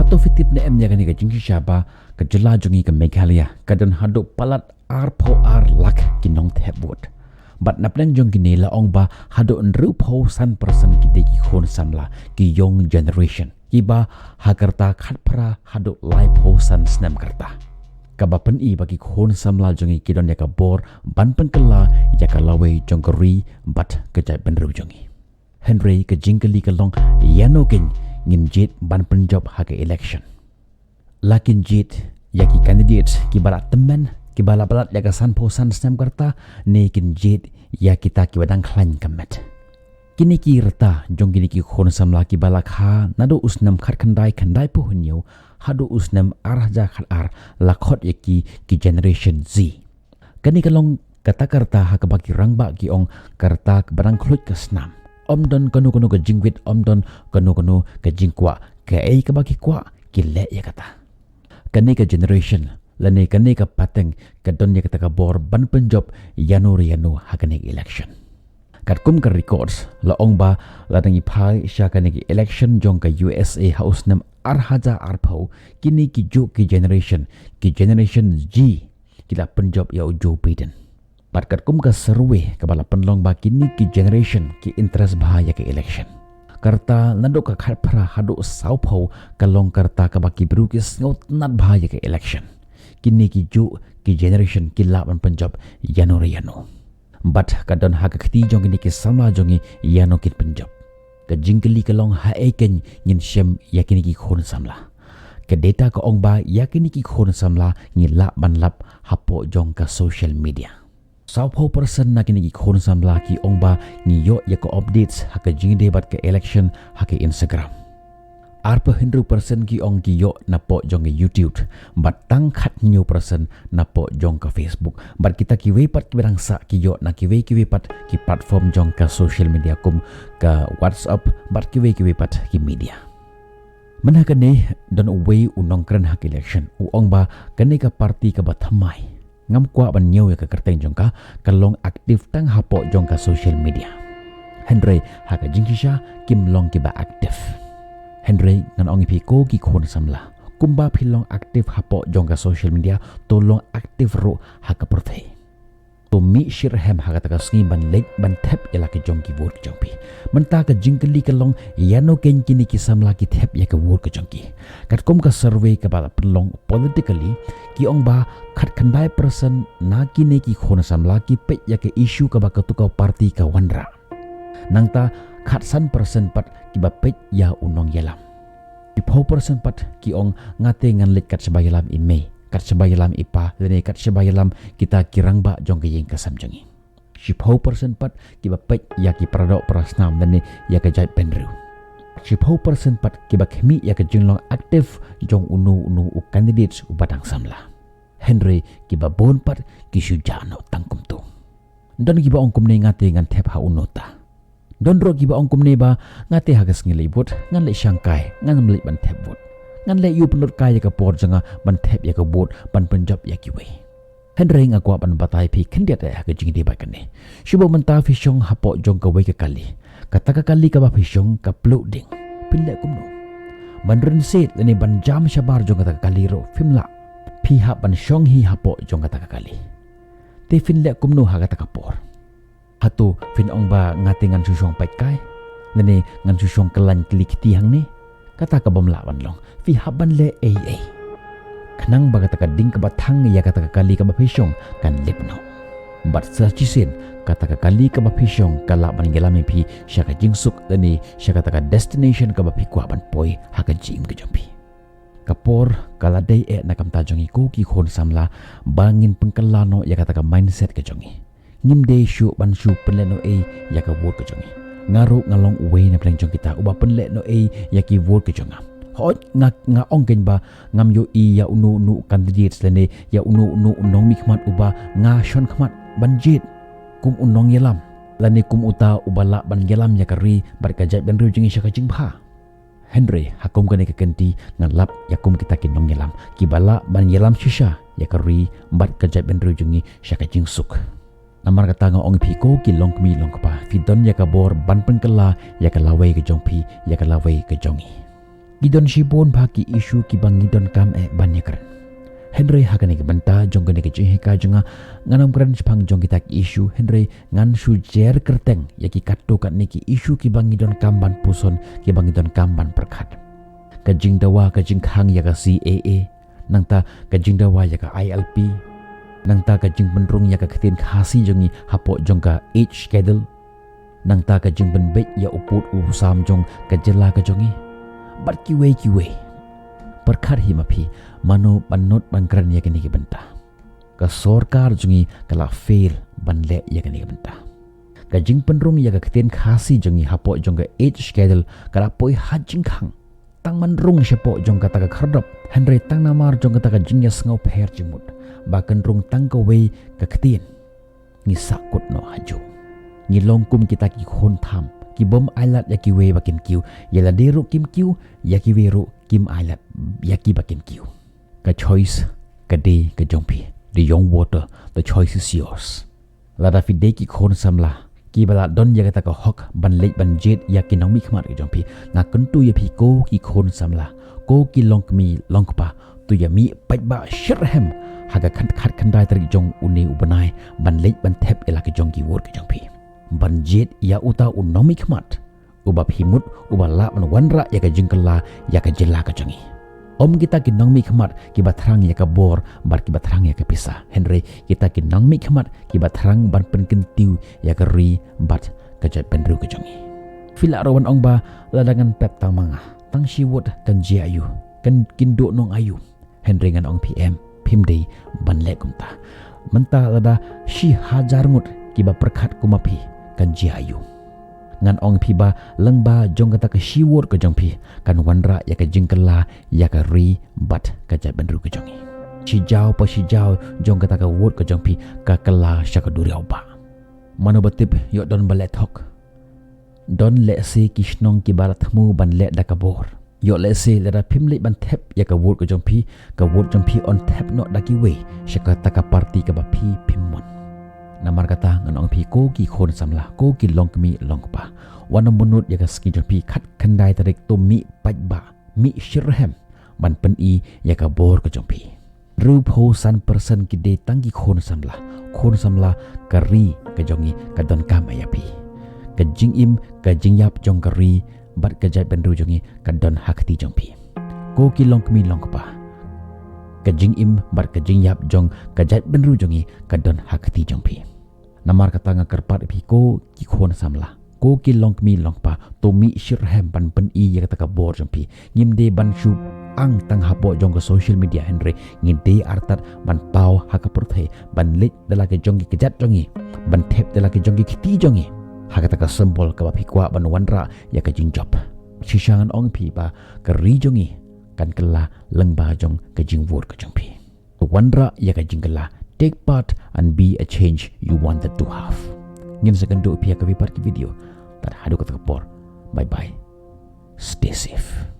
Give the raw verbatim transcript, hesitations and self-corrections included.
To phi tip ne em ïa kane ka jingshisha ba ka jylla jong ngi ka Meghalaya ka don haduh palat arphew ar lak ki nongthep vote. Bad na pdeng jong kine la ong ba haduh hynriewphew san percent ki dei ki khun samla, ki young generation, kiba ha ka rta khatphra haduh laiphew san snem ka rta. Kaba pyni ba ki khun samla jong ngi ki don ïa ka bor ban pynkylla ïa ka lawei jong ka ri bad ka jaitbynriew jong ngi. Hynrei ka jingkylli ka long, ïano keiñ ngin jied ban pynjop ha ka election? La kin jied ïa ki candidate kiba la tymmen, kiba la palat ïa ka sanphew san snem ka rta, ne kin jied ïa kita kiba dang khlaiñ ka met? Kine ki rta jong kine ki khun samla kiba la kha naduh u snem khatkhyndai khyndaiphew hynñiew haduh u snem ar hajar khatar la khot ïa ki, ki Generation Z. Kane ka long kata ka rta ha kaba ki rangbah ki ong ka rta kaba dang khluit ka snam. Ym don kano kano ka jingwit, ym don kano kano ka jingkwah. Kaei kaba ki kwah ki leh ïa kata. Kane ka generation lane kane ka pateng ka don ïa kata ka bor ban pynjop ïano re ïano ha kane ka election. Katkum ka records la ong ba lada ngi phai sha kane ka election jong ka U S A ha u snem ar hajar arphew, kine ki juh ki generation, ki Generation Z, ki la pynjop ïa u Joe Biden. Bad katkum ka survey kaba la pynlong ba kine ki generation ki interest bha ïa ka election. Ka rta naduh ka khatphra haduh sawphew ka long ka rta kaba ki briew ki sngewtynnat bha ïa ka election. Kine ki juh ki generation ki lah ban pynjop ïano re ïano. Bad ka don ha ka kti jong kine ki samla jong ngi ïano kin pynjop. Ka jingkylli ka long, haei keiñ ngin shem ïa kine ki khun samla? Ka data ka ong ba ïa kine ki khun samla ngi lah ban lap hapoh jong ka social media. Sawphew percent na kine ki khun samla ki ong ba ngi ïoh ïa ka updates ha ka jingïadei bad ka election ha ka Instagram. Arphew hynriew percent ki ong ki ïoh napoh jong ka YouTube, bad tang khathynñiew percent napoh jong ka Facebook. Bad kita kiwei pat kiba dang sah ki ïoh na kiwei kiwei pat ki platform jong ka social media kum ka WhatsApp bad kiwei kiwei pat ki media. Mynta kane don uwei u nongkren ha ka election u ong ba kane ka party kaba thymmai ngam kwah ban ñiew ïa ka kyrteng jong ka, ka long active tang hapoh jong ka social media. Hynrei ha ka jingshisha kim long kiba active. Hynrei ngan ong ïa phi ko ki khun samla, kumba phi long active hapoh jong ka social media, to long active ruh ha ka pyrthei. To mih shitrhem ha kata ka sngi ban leit ban thep ïa la ki jong ki vote ki jong phi. Mynta ka jingkylli ka long, ïano keiñ kine ki samla ki thep ïa ka vote ka jong ki? Katkum ka survey kaba la pynlong politically, ki ong ba khatkhyndai percent na kine ki khun samla ki peit ïa ka issue kaba katu ka party ka wanrah. Nangta khatsan percent pat kiba peit ïa u nongïalam. Shiphew percent pat ki ong, nga te ngan leit kat shaba ïalam i mei, kat shaba ïalam i pa, lane kat shaba ïalam kita ki rangbah jong ka ïing ka sem jong ngi. Shiphew percent pat kiba peit ïa ki paradoh parasnam lane ïa ka jaitbynriew. Shiphew percent pat kiba khmih ïa ka jinglong active jong uno uno u candidate uba dang samla. Hynrei kiba bun pat ki shu jah noh tang kumto. Don kiba ong kumne, nga te ngan thep ha uno ta. Don ruh kiba ong kumne ba nga te ha ka sngi leit vote ngan leit shangkai, ngan ym leit ban thep vote. Ngan leit ïoh pynlut kai ïa ka por jong nga ban thep ïa ka vote ban pynjop ïa kiwei. Hynrei nga kwah ban batai phi khyndiat eh ha ka jingïadei bad kane. Shu ba mynta phi shong hapoh jong kawei ka kali. Kata ka kali kaba phi shong ka pluh ding. Phin leh kumno? Ban rynsied lane ban jam shabar jong kata ka kali ruh phim lah. Phi hap ban shong hi hapoh jong kata ka kali. Te phin leh kumno ha kata ka por? Hato phin ong ba nga te ngan shu shong peit kai, lane ngan shu shong kyllain kylli kti hangne? Kata ka bym lah ban long. Phi hap ban leh ei ei khnang ba kata ka ding kaba thang ïa kata ka kali kaba phi shong kan lip noh. Bad sa shisien kata ka kali kaba phi shong ka lah ban ïalam ïa phi sha ka jingsuk lane sha kata ka destination kaba phi kwah ban poi ha ka jingim ka jong phi. Ka por ka la dei eh na ka bynta jong ngi ko ki khun samla ba ngin pynkylla noh ïa kata ka mindset ka jong ngi. Ngim dei shuh ban shu pynlehnohei ïa ka vote ka jong ngi. Nga ruh nga long uwei na pdeng jong kita uba pynlehnohei ïa ki vote ka jong nga. Hooid, nga, nga ong keiñ ba ngam ïohi ïa uno uno u candidate lane ïa uno uno u nongmihkhmat uba nga shon khmat ban jied kum u nongïalam lane kum uta uba lah ban ïalam ïa ka ri bad ka jaitbynriew jong ngi sha ka jingbha. Hynrei ha kum kane ka kynti nga lap ïa kum kita ki nongïalam kiba lah ban ïalam shisha ïa ka ri bad ka jaitbynriew jong ngi sha ka jingsuk. Namar kata nga ong ïa phi ko ki longkmie longkpa, phi don ïa ka bor ban pynkylla ïa ka lawei ka jong phi ïa ka lawei ka jong ngi. Ki don shibun bha ki issue kiba ngi donkam eh ban ïakren. Hynrei ha kane ka bynta jong kane ka jinghikai jong nga, ngan ym kren shaphang jong kita ki issue, hynrei ngan shu jer kyrteng ïa ki katto katne ki issue kiba ngi donkam ban puson, kiba ngi donkam ban pyrkhat. Ka jingdawa ka jingkhang ïa ka C A A, nangta ka jingdawa ïa ka I L P, nangta ka jingpynrung ïa ka ktien Khasi jong ngi hapoh jong ka Eighth Schedule, nangta ka jingpynbeit ïa u pud u sam jong ka jylla ka jong ngi, bad kiwei kiwei. Pyrkhat hi ma phi, mano ban nud ban kren ïa kane ka bynta? Ka sorkar jong ngi ka la fail ban leh ïa kane ka bynta. Ka jingpynrung ïa ka ktien Khasi jong ngi hapoh jong ka Eighth Schedule ka la poi ha jingkhang. Tang man rung shapoh jong kata ka khyrdop, hynrei tang namar jong kata ka jingïasngew pher jingmut, ba kan rung tang kawei ka ktien, ngi sahkut noh hajuh. Ngi long kum kita ki khun tham, ki bym ailad ïa kiwei ba kin kiew, ïa lade ruh kim kiew, ïa kiwei ruh kim ailad ïa kiba kin kiew. Ka choice ka dei ka jong phi. The young voter, the choice is yours. Lada phi dei ki khun samla kiba la don ïa kata ka hok ban leit ban jied ïa ki nongmihkhmat ki jong phi, nga kyntu ïa phi ko ki khun samla, ko ki longkmie longkpa, to ïa mih paidbah shitrhem ha ka khat khatkhyndai tarik jong une u bnai ban leit ban thep ïa la ki jong ki vote ki jong phi, ban jied ïa uta u nongmihkhmat uba phi mut uba lah ban wanrah ïa ka jingkylla ïa ka jylla ka jong ngi. Ym kita ki nongmihkhmat kiba thrang ïa ka bor bad kiba thrang ïa ka pisa, hynrei kita ki nongmihkhmat kiba thrang ban pynkyntiew ïa ka ri bad ka jaitbynriew ka jong ngi. Phi lah ruh ban ong ba lada ngan pep tang ma nga, tang shi vote kan jia aïu, kan kin duh nong aïu. Hynrei ngan ong phi em, phim dei ban leh kumta. Mynta lada shi hajar ngut kiba pyrkhat kum ma phi, kan jia aïu? Ngan ong phi ba lyngba jong kata ka shi vote ka jong phi kan wanrah ïa ka jingkylla ïa ka ri bad ka jaitbynriew ka jong ngi. Shi jaw pa shi jaw jong kata ka vote ka jong phi ka kylla sha ka duriaw bah. Mano ba tip ïoh don ba leh thok. Don lehse ki shnong kiba la thmu ban leh da ka bor. Ïoh lehse lada phim leit ban thep ïa ka vote ka jong phi, ka vote jong phi yn thep noh da kiwei sha kata ka party kaba phi phim mon. Namar kata ngan ong phi ko ki khun samla, ko ki longkmie longkpa, wat nym bynnud ïa ka sngi jong phi khatkhyndai tarik, to mih paidbah, mih shitrhem ban pyni ïa ka bor ka jong phi. Hynriewphew san percent ki dei tang ki khun samla. Khun samla, ka ri ka jong ngi ka donkam ïa phi. Ka jingim ka jingïap jong ka ri bad ka jaitbynriew jong ngi ka don ha kti jong phi. Ko ki longkmie longkpa, ka jingim bad ka jingïap jong ka jaitbynriew jong ngi ka don ha kti jong phi. Namar kata nga kyrpad ïa phi ko ki khun samla, ko ki longkmie longkpa, to mih shitrhem ban pyni ïa kata ka bor jong phi. Ngim dei ban shu ang tang hapoh jong ka social media, hynrei ngi dei artat ban paw ha ka pyrthei, ban leit da la ki jong ki kjat jong ngi, ban thep da la ki jong ki kti jong ngi ha kata ka symbol kaba phi kwah ban wanrah ïa ka jingjop. Shisha ngan ong phi ba ka ri jong ngi kan kylla lyngba jong ka jingvote ka jong phi. Wanrah ïa ka jingkylla, take part and be a change you wanted to have. Ngin sa ïakynduh ïa phi ha kawei pat ka video. Tad haduh kata ka por, bye bye, stay safe.